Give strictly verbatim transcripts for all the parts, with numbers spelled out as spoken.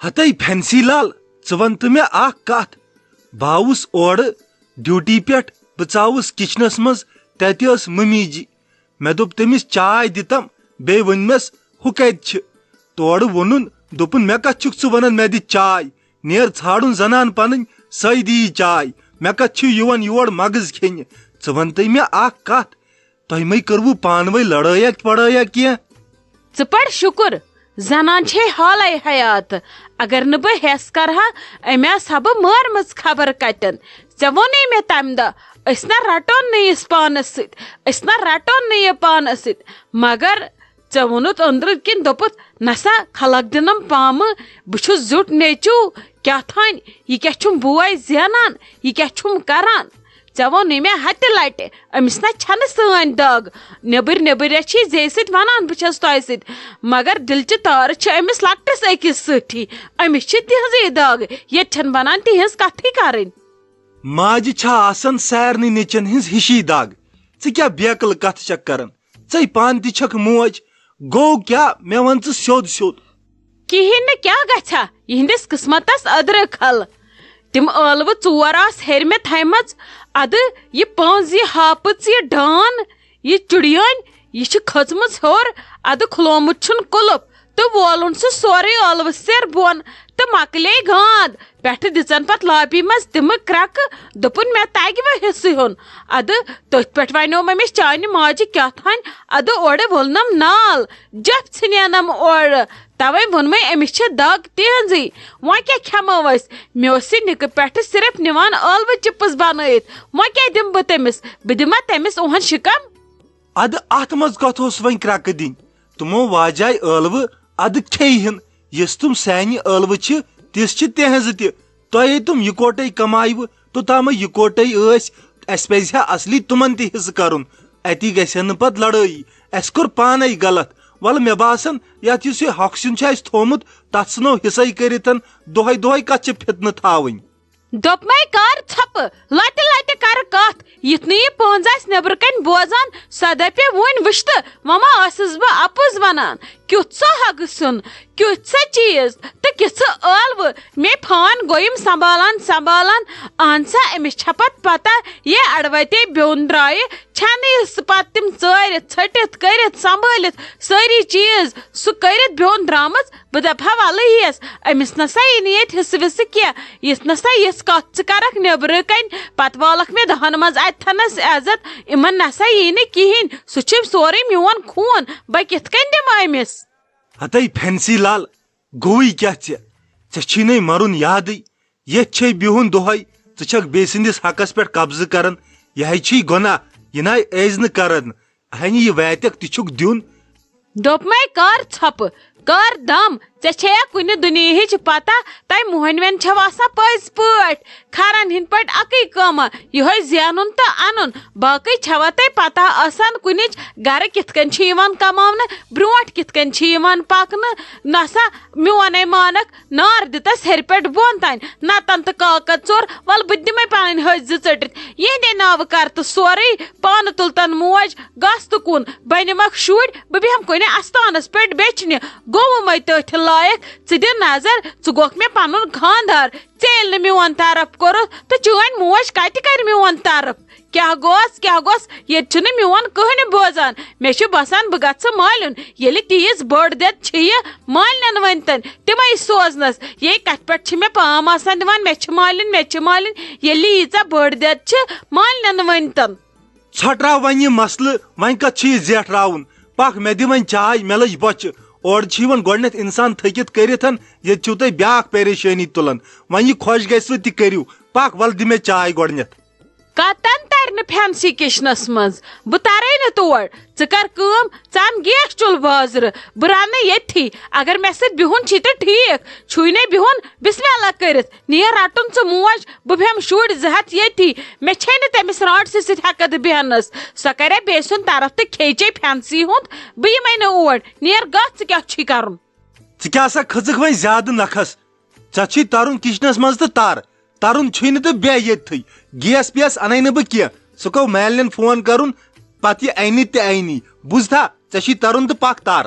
ہتے fancy لال، ژٕ وَن تہٕ مےٚ اکھ کتھ۔ بہٕ آوُس اورٕ ڈیوٹی پٮ۪ٹھ، بہٕ ژاوُس کچنس منٛز، تتہِ ٲس ممی جی۔ مےٚ دوٚپ تٔمِس، "چاے دِتم"، بیٚیہِ ووٚنمس، "ہُہ کتہِ چھِ؟" تورٕ ووٚنُن، دوٚپُن، "مےٚ کتھ چھُکھ ژٕ ونان، مےٚ دِ چاے؟ نیر ژھانڈُن زنان پنٕنۍ، سۄے دِیی چاے۔ مےٚ کتھ چھُ یِوان یور مغز کھیٚنہِ؟" ژٕ وَن تہٕ مےٚ اکھ کتھ، تۄہہِ مَے کٔروٕ پانہٕ ؤنۍ لڑٲیا وڑٲیا کینٛہہ؟ ژٕ پَر شُکُر، زنان چھے حالے حیات۔ اگر نہٕ بہٕ ہٮ۪س کرٕ ہا، أمۍ آسہٕ ہا بہٕ مٲرمٕژ خبر کتٮ۪ن۔ ژےٚ ووٚنُے مےٚ تَمہِ دۄہ، أسۍ نہ رٹون نہٕ یِس پانس سۭتۍ، أسۍ نہ رٹون نہٕ یہِ پانس سۭتۍ۔ مگر ژےٚ ووٚنُتھ أنٛدرٕ کِنۍ، دوٚپُتھ، "نسا خلق دِنم پامہٕ، بہٕ چھُس زیُٹھ نیٚچوٗ، کیٛاہ تھانۍ، یہِ کیٛاہ چھُم بوے زینان، یہِ کیٛاہ چھُم کران؟" ژےٚ ووٚنُے مےٚ ہتہِ لٹہِ، أمِس نہ چھنہٕ سٲنۍ دگ۔ نیٚبٕرۍ نیٚبٕرۍ چھِ زیٚیہِ سۭتۍ ونان، بہٕ چھَس تۄہہِ سۭتۍ، مگر دِلچہِ تارٕ چھِ أمِس لۄکٹِس أکِس سۭتی۔ أمِس چھِ تِہنٛزٕے دگ، ییٚتہِ چھَنہٕ بنان تِہنٛز کتھٕے کرٕنۍ۔ ماجہِ چھا آسان سارنٕے نیٚچن ہٕنٛز ہِشی دگ؟ ژٕ کیٛاہ بیقل کتھٕ چھکھ کران؟ ژے پانہٕ تہِ چھکھ موج، گوٚو کیٛاہ؟ مےٚ وَن ژٕ سیوٚد سیوٚد۔ کِہیٖنۍ نہٕ، کیٛاہ گژھِ ہا؟ یِہنٛدِس قٕسمتس أدرٕ کھل۔ تِم ٲلوٕ ژور آسہٕ ہیٚرمہِ تھایمژ۔ ادٕ یہِ پٲنٛز، یہِ ہاپٕژ، یہِ ڈان، یہِ چُڑیٲنۍ، یہِ چھِ کھٔژمٕژ ہیوٚر۔ ادٕ کھُلومُت چھُن کُلُف تہٕ وولُن سُہ سورُے ٲلوٕ سیر بۄن تہٕ مۄکلے گانٛد۔ پٮ۪ٹھٕ دِژن پتہٕ لاپی منٛز تِمہٕ کرٛکہٕ، دوٚپُن، "مےٚ تگہِ وۄنۍ حصہٕ ہیوٚن؟" ادٕ تٔتھۍ پٮ۪ٹھ ونیوم أمِس چانہِ ماجہِ کیٛاہ تھانۍ، ادٕ اورٕ وولنم نال، جپھ ژھٕنینم اورٕ۔ توے ووٚنمے أمِس چھِ دگ تِہنٛزٕے، وۄنۍ کیٛاہ کھٮ۪مو أسۍ؟ مےٚ اوس یہِ نِکہٕ پٮ۪ٹھٕ صرف نِوان ٲلوٕ چپس بنٲیِتھ، وۄنۍ کیٛاہ دِمہٕ بہٕ تٔمِس؟ بہٕ دِما تٔمِس اوہن شِکم؟ ادٕ اتھ منٛز کتھ اوس وۄنۍ کرٛکہٕ دِنۍ؟ تِمو واجاے ٲلوٕ، ادٕ کھیٚیہِ ہن۔ یُس تِم سانہِ ٲلوٕ چھِ، تِژھ چھِ تِہنٛزٕ تہِ۔ تۄہے تِم یِکوٹے کمایوٕ، توٚتامے یِکوٹے ٲسۍ۔ اسہِ پزِ ہا اصلی تِمن تہِ حصہٕ کرُن۔ اتی گژھِ ہا نہٕ پتہٕ لڑٲیی۔ اسہِ کوٚر پانے غلط۔ ولہٕ، مےٚ باسان، یتھ یُس یہِ ہۄکھ سیُن چھُ اسہِ تھوٚومُت، تتھ ژھٕنو حصے کٔرِتھ۔ دۄہے دۄہے کتھ چھِ فتنہٕ تھاوٕنۍ؟ دوٚپمَے کر ژھۄپہٕ، لَٹہِ لَٹہِ کر کتھ۔ یِتھ نہٕ یہِ پٲنٛز آسہِ نیٚبرٕ کنہِ بوزان، سۄ دَپہِ، "وُنۍ وٕچھ تہٕ، وۄنۍ ما ٲسٕس بہٕ اَپُز وَنان؟" کیُتھ سا ہۄکھٕ سیُن، کیُتھ سا چیٖز، تہٕ کِژھٕ ٲلوٕ۔ مےٚ پھان گوٚو یِم سنبھالان سنبھالان۔ اہن سا، أمِس چھےٚ پتہٕ پتہ، یے اَڑٕ وَتے بیوٚن درٛایہِ، چھَنہٕ یہِ سُہ پتہٕ تِم ژٲرِتھ، ژھٔٹِتھ، کٔرِتھ، سنبھٲلِتھ سٲری چیٖز، سُہ کٔرِتھ بیوٚن درٛامٕژ۔ بہٕ دَپہٕ ہا، وَلہٕ یِیَس، أمِس نہ سا یی نہٕ ییٚتہِ حِصہٕ وِصہٕ کینٛہہ۔ یِژھ نہ سا یِژھ کَتھ ژٕ کَرَکھ نیٚبرٕ کَنۍ، پَتہٕ والَکھ مےٚ دَہَن منٛز اَتہِ تھَنَس عزت۔ یِمَن نہ سا یی نہٕ کِہیٖنۍ، سُہ چھُ سورُے میون خوٗن، بہٕ کِتھ کٔنۍ دِمہٕ أمِس؟ ہَتَے فینسی لال، گوٚوٕے کیٛاہ ژےٚ؟ ژےٚ چھی نَے مَرُن یادٕے۔ ییٚتہِ چھے بِہُن دۄہَے، ژٕ چھَکھ بیٚیہِ سٕنٛدِس حقَس پٮ۪ٹھ قبضہٕ کَران۔ یہِ ہے چھی گۄناہ، یہِ نَے ٲسۍ نہٕ کَران۔ ہَنہِ یہِ واتٮ۪کھ تہِ چھُکھ دیُن۔ دوٚپمَے، کر ژھۄپہٕ، کر دم، ژےٚ چھےٚ کُنہِ دُنیاہٕچ پتہ؟ تۄہہِ موہنوٮ۪ن چھَو آسان پٔزۍ پٲٹھۍ کھرن ہٕنٛدۍ پٲٹھۍ اَکٕے کٲمہ، یِہوٚے زینُن تہٕ اَنُن۔ باقٕے چھَوا تۄہہِ پتہ آسان کُنِچ گرٕ کِتھ کٔنۍ چھِ یِوان کماونہٕ، برٛونٛٹھ کِتھ کٔنۍ چھِ یِوان پکنہٕ؟ نسا میونَے مانکھ، نار دِتس ہیٚرِ پٮ۪ٹھ بۄن تانۍ، نتن تہٕ کاکد ژوٚر، وَلہٕ بہٕ تہِ دِمَے پنٕنۍ ۂژۍ زٕ ژٔٹِتھ۔ یِہِنٛدے ناوٕ کر تہٕ سورُے، پانہٕ تُل تَن موج گاسہٕ تہٕ کُن، بہٕ نِمَکھ شُرۍ، بہٕ بیٚہمہٕ کُنہِ اَستانَس پٮ۪ٹھ بیچھنہِ۔ گوٚوُمَے تٔتھۍ لایق، ژٕ دِ نظر، ژٕ گوٚکھ مےٚ پَنُن خانٛدار۔ ژےٚ ییٚلہِ نہٕ میون طرف کوٚرُتھ، تہٕ چٲنۍ موج کَتہِ کَرِ میون طرف؟ کیٛاہ گوٚژھ، کیٛاہ گوٚژھ؟ ییٚتہِ چھُنہٕ میون کٕہٕنۍ بوزان۔ مےٚ چھُ باسان، بہٕ گژھٕ مٲلِیُن۔ ییٚلہِ تیٖژ بٔڑ دٮ۪د چھِ یہِ مٲلنٮ۪ن ؤنۍتَن، تِمَے سوزنَس۔ یے کَتھِ پٮ۪ٹھ چھِ مےٚ پام آسان دِوان، "مےٚ چھِ مٲلِیُن، مےٚ چھِ مٲلِیُن"، ییٚلہِ ییٖژاہ بٔڑ دٮ۪د چھِ مٲلنٮ۪ن ؤنۍتَن۔ ژھۄٹراو وۄنۍ یہِ مسلہٕ، وۄنۍ کتھ چھُ یہِ زیٹھراوُن؟ پکھ، مےٚ دِ وۄنۍ چاے، مےٚ لٔج بۄچھِ۔ اورٕ چھُ یِوان گۄڈٕنٮ۪تھ انسان تھٔکِتھ کٔرِتھ، ییٚتہِ چھِو تُہۍ بیاکھ پریشٲنی تُلان۔ وۄنۍ یہِ خۄش گژھِ تہٕ تہِ کٔرِو۔ پکھ، ولہٕ دِ مےٚ چاے گۄڈٕنٮ۪تھ۔ کتٮ۪ن ترِ نہٕ فینسی کچنس منٛز؟ بہٕ ترے نہٕ تور۔ ژٕ کر کٲم، ژٕ ان گیس چولہٕ بازرٕ، بہٕ رنہٕ ییٚتھی۔ اگر مےٚ سۭتۍ بِہُن چھی تہٕ ٹھیٖک، چھُے نے بِہُن، بسم اللہ کٔرِتھ نیر رٹُن ژٕ موج۔ بہٕ بیٚہمہٕ شُرۍ زٕ ہتھ ییٚتی۔ مےٚ چھے نہٕ تٔمِس رانٛٹسہِ سۭتۍ ہٮ۪کتھ بیٚہنَس۔ سۄ کَرِ بیٚیہِ سُنٛد طرف تہٕ کھیٚیہِ چے فینسی ہُنٛد۔ بہٕ یِمَے نہٕ اور۔ نیر گژھ، ژٕ کیٛاہ چھُے کَرُن؟ ژٕ کیٛاہ سا کھٔژٕکھ وۄنۍ زیادٕ نَکھَس؟ ژےٚ چھُے تَرُن کِچنَس منٛز تہٕ تَر۔ تَرُن چھُے نہٕ تہٕ بیٚہہ ییٚتھٕے۔ گیس پیس اَنَے نہٕ بہٕ کینٛہہ۔ سُہ گوٚو مالِنٮ۪ن فون کَرُن، پَتہٕ یہِ اَنہِ تہِ اَنہِ۔ بوٗزتھا؟ ژےٚ چھُے تَرُن تہٕ پَکھ تَر۔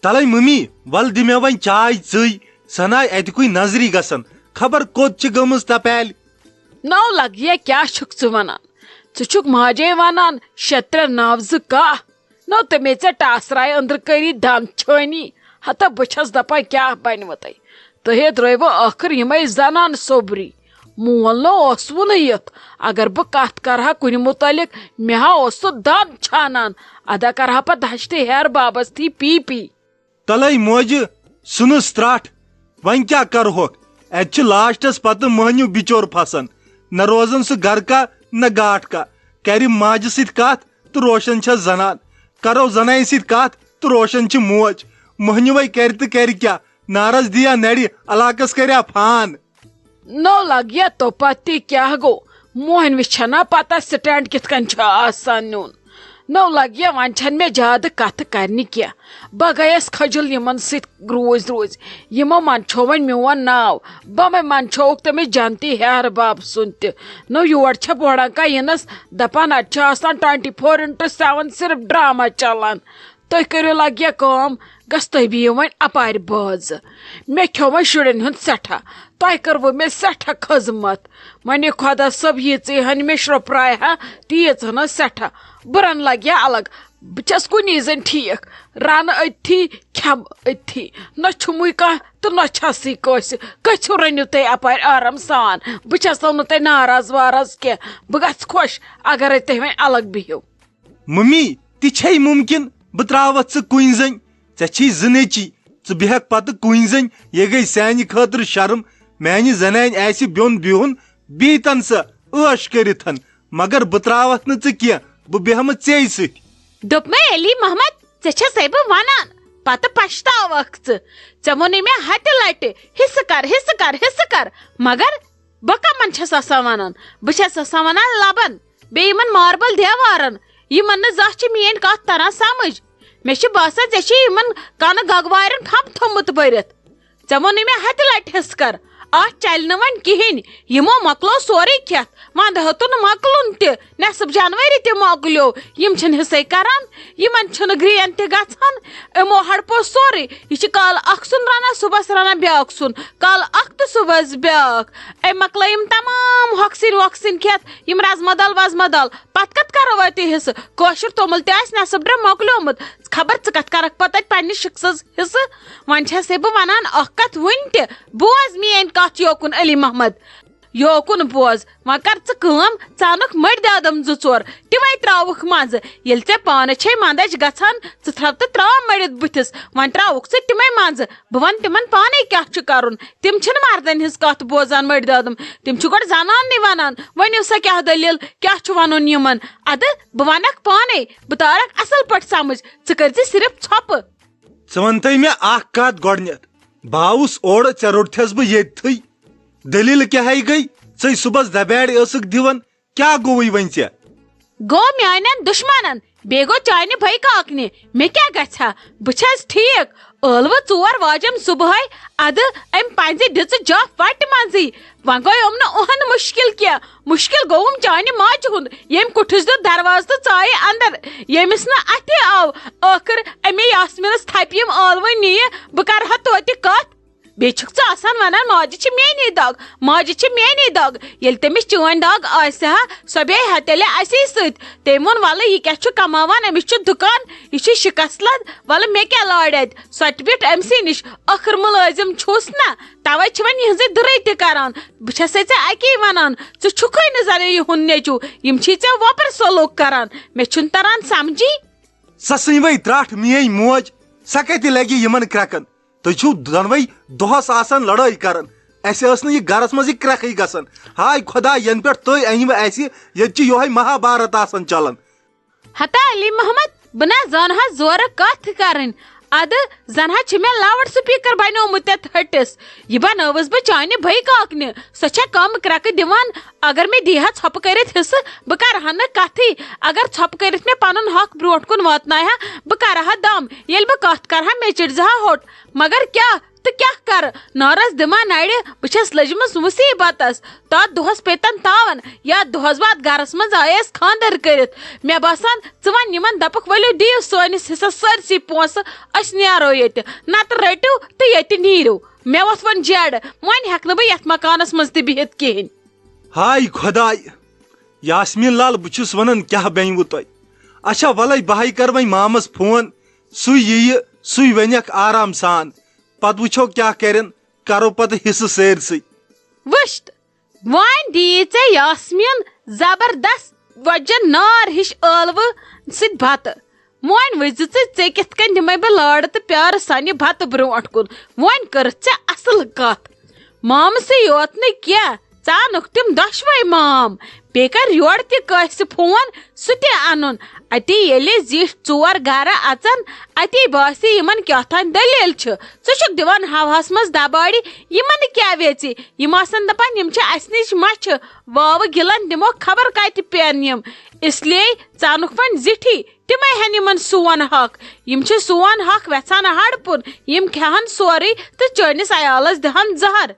تلے ممی، ول دِ مےٚ وۄنۍ چاے ژٕے، سناے اتہِ کُے نظری گژھن، خبر کوٚت چھِ گٔمٕژ تپیلۍ۔ نو لگیا، کیٛاہ چھُکھ ژٕ ونان؟ ژٕ چھُکھ ماجے ونان شےٚ ترٛےٚ نو زٕ کاہ؟ نو تٔمے ژےٚ ٹاسراے أنٛدرٕ کٔری دند چھٲنی۔ ہتا بہٕ چھس دپان کیٛاہ بنہِ وٕ تۄہہِ؟ تۄہے درٛٲیوٕ ٲخٕر یِمے زنان سوٚبری۔ مول نہ اوسوٕ نہٕ یتھ۔ اگر بہٕ کتھ کرٕ ہا کُنہِ متعلق، مےٚ ہا اوس سُہ دند چھانان۔ ادا کرٕ ہا پتہٕ دشتہِ ہیر بابس تھی پی پی۔ تلے موجہِ، ژھٕنُس ترٹھ۔ وۄنۍ کیٛاہ کرہوکھ؟ اتہِ چھِ لاسٹس پتہٕ مٔہنیو بچور پھسان۔ نہ روزان سُہ گرٕ کا، نہ گاٹھ کا۔ کرِ ماجہِ سۭتۍ کتھ تہٕ روشن چھس زنان۔ کرو زنانہِ سۭتۍ کتھ تہٕ روشن چھِ موج۔ مٔہنیوے کرِ تہٕ کرِ کیٛاہ؟ نارس دِیا نرِ، علاقس کریا فان۔ نو لگیا توپا تہِ کیٛاہ گوٚو؟ موہنوِس چھنا پتہ سٹینڈ کِتھ کٔنۍ چھُ آسان نیُن۔ نو لگیا وۄنۍ چھنہٕ مےٚ زیادٕ کتھٕ کرنہِ کینٛہہ۔ بہٕ گٔیس کھجل یِمن سۭتۍ روٗزۍ روٗزۍ۔ یِمو منٛدچھو وۄنۍ میون ناو۔ بمے منٛدچھووُکھ تٔمِس جنتی ہیہر باب سُنٛد تہِ۔ نو یور چھےٚ بوڑنکا یِنس دپان اتہِ چھُ آسان ٹُوینٹی فور انٹو سیون صرف ڈرامہ چلان۔ تُہۍ کٔرِو لگیا کٲم، گژھ تُہۍ بِہِو وۄنۍ اپارِ بٲژ۔ مےٚ کھیوٚو وۄنۍ شُرٮ۪ن ہُنٛد سٮ۪ٹھاہ۔ تۄہہِ کٔروٕ مےٚ سٮ۪ٹھاہ خٔذمت۔ وۄنۍ یہِ خۄدا صٲب ییٖژٕے ہن مےٚ شرٛوپرایہِ ہا، تیٖژ ہن ٲس سٮ۪ٹھاہ۔ بہٕ رنہٕ لگیا الگ۔ بہٕ چھس کُنی زٔنۍ ٹھیٖک۔ رنہٕ أتھی، کھٮ۪مہٕ أتھی۔ نہ چھُمٕے کانٛہہ تہٕ نہ چھسٕے کٲنٛسہِ۔ گٔژھِو رٔنِو تُہۍ اپارِ آرام سان۔ بہٕ چھسو نہٕ تۄہہِ ناراض واراض کینٛہہ۔ بہٕ گژھٕ خۄش اگرے تُہۍ وۄنۍ الگ بِہِو۔ ممی، تہِ چھے ممکن بہٕ تراوتھ ژٕ کُنۍ زٔنۍ؟ ژےٚ چھی زٕ نیٚچی، ژٕ بیہکھ پتہٕ کُنۍ زٔنۍ۔ یہِ گٔے سانہِ خٲطرٕ شرم۔ میانہِ زنانہِ آسہِ بیوٚن بِہُن، بیٚیہِ تن سۄ عٲش کٔرِتھ، مگر بہٕ تراوتھ نہٕ ژٕ کینٛہہ، بہٕ بیہمہٕ ژے سۭتۍ۔ دوٚپمَے علی محمد، ژےٚ چھَسَے بہٕ وَنان، پَتہٕ پَشتاوَکھ ژٕ۔ ژےٚ ووٚنُے مےٚ ہَتہِ لَٹہِ، حصہٕ کر، حصہٕ کر، حصہٕ کر، مگر بہٕ کَمَن چھَس آسان وَنان؟ بہٕ چھَس آسان وَنان لَبَن، بیٚیہِ یِمَن ماربل دیوارَن، یِمَن نہٕ زانٛہہ چھِ میٛٲنۍ کَتھ تَران سَمٕجھ۔ مےٚ چھِ باسان، ژےٚ چھِ یِمَن کَنہٕ گگوارٮ۪ن پھَمب تھوٚمُت بٔرِتھ۔ ژےٚ ووٚنُے مےٚ ہَتہِ لَٹہِ حِصہٕ کر۔ اَتھ چَلہِ نہٕ وۄنۍ کِہیٖنۍ۔ یِمو مۄکلو سورُے کھٮ۪تھ۔ وَندٕ ہیوٚتُن مۄکلُن تہِ۔ نٮ۪صٕب جنؤری تہِ مۄکلیو۔ یِم چھِنہٕ حِصَے کران۔ یِمَن چھُنہٕ گرٛین تہِ گژھان۔ یِمو ہڑپو سورُے۔ یہِ چھِ کالہٕ اَکھ سیُن رَنان، صُبحَس رَنان بیٛاکھ سیُن۔ کالہٕ اَکھ تہٕ صُبحَس بیٛاکھ۔ أمۍ مۄکلٲے یِم تمام ہۄکھسِنۍ وۄکھسِنۍ کھٮ۪تھ۔ یِم رَزما دال وَزما دال۔ پَتہٕ کَتھ کَرو اَتہِ حِصہٕ؟ کٲشُر توٚمُل تہِ آسہِ نٮ۪صٕب ڈرٛے مۄکلیومُت۔ خبر ژٕ کَتھ کَرَکھ پَتہٕ اَتہِ پنٛنِس شِکسَس حِصہٕ۔ وۄنۍ چھَسَے بہٕ وَنان اَکھ کَتھ وٕنہِ تہِ۔ بوز میٛٲنۍ کَتھ یوکُن علی محمد۔ یوکُن بوز، وۄنۍ کَر ژٕ کٲم، ژٕ اَنُکھ مٔڈۍ دادَم زٕ ژور، تِمَے ترٛاوُکھ منٛزٕ۔ ییٚلہِ ژےٚ پانہٕ چھے مَندَچھ گژھان، ژٕ تھاو تہٕ ترٛاو مٔڈِتھ بٕتھِس۔ وۄنۍ ترٛاوُکھ ژٕ تِمَے منٛزٕ۔ بہٕ وَنہٕ تِمَن پانَے کیٛاہ چھُ کَرُن۔ تِم چھِنہٕ مَردَن ہِنٛز کَتھ بوزان مٔڈۍ دادَم۔ تِم چھِ گۄڈٕ زَناننٕے وَنان، ؤنِو سا کیٛاہ دٔلیٖل، کیٛاہ چھُ وَنُن یِمَن؟ اَدٕ بہٕ وَنَکھ پانَے، بہٕ تارَکھ اَصٕل پٲٹھۍ سَمٕجھ، ژٕ کٔرۍ زِ صرف ژھۄپہٕ۔ ژٕ وَن تہٕ مےٚ اَکھ کَتھ گۄڈٕنٮ۪تھ۔ بہٕ آوُس اورٕ، ژےٚ روٚٹتھَس بہٕ ییٚتھٕے۔ دٔلیٖل کیٛاہ ہے گٔے؟ ژٕے صُبحَس دَبیڈ ٲسٕکھ دِوان، کیٛاہ گوٚوُے وۄنۍ ژےٚ؟ گوٚو میٛانٮ۪ن دُشمَنَن، بیٚیہِ گوٚو چانہِ بھٲے کاکنہِ۔ مےٚ کیٛاہ گژھِ ہا؟ بہٕ چھَس ٹھیٖک۔ ٲلوٕ ژور واجَم صُبحٲے، اَدٕ أمۍ پَزِ دِژٕ جاف وَٹہِ منٛزٕے۔ وۄنۍ گوٚو یِم نہٕ اُہَنٛد مُشکِل کینٛہہ۔ مُشکِل گوٚوُم چانہِ ماجہِ ہُنٛد، ییٚمۍ کُٹھِس دیُت دروازٕ تہٕ ژایہِ اندر، ییٚمِس نہٕ اَتھِ آو۔ ٲخٕر اَمے یاسمیٖنَس تھپہِ یِم ٲلوٕ نِیہِ، بہٕ کَرٕ ہا توتہِ کَتھ۔ بیٚیہِ چھُکھ ژٕ آسان وَنان، ماجہِ چھِ میٛٲنی دَگ، ماجہِ چھِ میٛٲنی دَگ۔ ییٚلہِ تٔمِس چٲنۍ دَگ آسہِ ہا، سۄ بیٚہہِ ہا تیٚلہِ اَسی سۭتۍ۔ تٔمۍ ووٚن، وَلہٕ، یہِ کیٛاہ چھُ کَماوان؟ أمِس چھُ دُکان، یہِ چھُ شِکَس لَد، وَلہٕ، مےٚ کیٛاہ لارِ اَتہِ؟ سۄ تہِ بیٖٹھ أمۍ سٕے نِش، ٲخٕر مُلٲزِم چھُس نہ، تَوَے چھِ وۄنۍ یِہٕنٛزٕے دٕرٕے تہِ کَران۔ بہٕ چھَسَے ژےٚ اَکی وَنان، ژٕ چھُکھٕے نہٕ زَنے یِہُنٛد نیٚچوٗ، یِم چھی ژےٚ وۄپَر سلوٗک کَران۔ مےٚ چھُنہٕ تَران سَمجھی۔ سۄ ژھٕنۍ وۄنۍ ترٛٹھ میٛٲنۍ موج، سۄ کَتہِ لَگہِ یِمَن کرٛٮ۪کَن؟ تُہۍ چھِو دۄنوَے دۄہَس آسان لڑٲے کَران۔ اَسہِ ٲس نہٕ یہِ گَرَس منٛز یہِ کرٛٮ۪کھٕے گژھان۔ ہاے خۄدا، یَنہٕ پٮ۪ٹھ تُہۍ أنِوٕ اَسہِ، ییٚتہِ چھِ یِہوٚے مہابھارت آسان چلان۔ ہتا علی محمد، بہٕ نہ زانہٕ ہا زورٕ کتھ کرٕنۍ۔ ادٕ زن ہا چھِ مےٚ لاؤڈ سپیکر بنیومُت یتھ ہٹِس۔ یہِ بنٲوٕس بہٕ چانہِ بھٲے کاکنہِ۔ سۄ چھےٚ کم کرٛٮ۪کہٕ دِوان۔ اگر مےٚ دی ہا ژھۄپہٕ کٔرِتھ حصہٕ، بہٕ کرٕ ہا نہٕ کتھٕے۔ اگر ژھۄپہٕ کٔرِتھ مےٚ پنُن حق برونٛٹھ کُن واتنایہِ ہا، بہٕ کرٕ ہا دم۔ ییٚلہِ بہٕ کتھ کرٕ ہا، مےٚ چِڑزِ ہا ہوٚٹ۔ مگر کیٛاہ؟ تہٕ کیٛاہ کرٕ؟ نارس دِما نرِ، بہٕ چھَس لٔجمٕژ مُصیبتس۔ تتھ دۄہس پیٚتن تاون، یتھ دۄہس بہٕ اتھ گرس منٛز آیس خانٛدر کٔرِتھ۔ مےٚ باسان، ژٕ وَن یِمن، دپکھ، "ؤلِو، دِیِو سٲنِس حصس سٲرسٕے پونٛسہٕ، أسۍ نیرو ییٚتہِ، نتہٕ رٔٹِو تہٕ ییٚتہِ نیٖرِو۔" مےٚ وۄتھ وۄنۍ جیڑٕ، وۄنۍ ہٮ۪کہٕ نہٕ بہٕ یتھ مکانس منٛز تہِ بِہِتھ کِہیٖنۍ۔ ہاے خۄداے، یاسمیٖن لال، بہٕ چھُس وَنان، کیٛاہ بَنِوٕ تۄہہِ؟ اچھا، وَلَے، بہٕ ہَے کَرٕ وۄنۍ مامَس فون، سُے یِیہِ، سُے وَنٮ۪کھ آرام سان۔ پَتہٕ وٕچھو کیٛاہ کَرن، کَرو پَتہٕ حِصہٕ سٲرسٕے۔ وٕچھ تہٕ، وۄنۍ دِیی ژےٚ یاسمیٖن زبردست وۄجن نار ہِش ٲلوٕ سۭتۍ بَتہٕ۔ وۄنۍ وٕچھ زِ ژٕ، ژےٚ کِتھ کٔنۍ دِمَے بہٕ لارٕ تہٕ پیارٕ سانہِ بَتہٕ برونٛٹھ کُن۔ وۄنۍ کٔرٕتھ ژےٚ اَصٕل کَتھ۔ مامہٕ سٕے یوت نہٕ کینٛہہ، ژٕ اَنُکھ تِم دۄشوَے مام۔ بیٚیہِ کَر یورٕ تہِ کٲنٛسہِ فون، سُہ تہِ اَنُن۔ اَتی ییٚلہِ زِٹھۍ ژور گَرٕ اَژَن، اَتی باسہِ یِمَن کیٛاہ تام دٔلیٖل چھِ۔ ژٕ چھُکھ دِوان ہَوہَس منٛز دَباڑِ، یِمَن کیٛاہ ویژِ؟ یِم آسَن دَپان، یِم چھِ اَسہِ نِش مَچھِ، واوٕ گِلَن دِمو خبر کَتہِ پٮ۪ن یِم۔ اس لیے ژٕ اَنُکھ وۄنۍ زِٹھی، تِمَے ہٮ۪ن یِمَن سون حق۔ یِم چھِ سون حق وٮ۪ژھان ہَڑپُن، یِم کھٮ۪ہَن سورُے تہٕ چٲنِس عیالَس دِہَن زَہر۔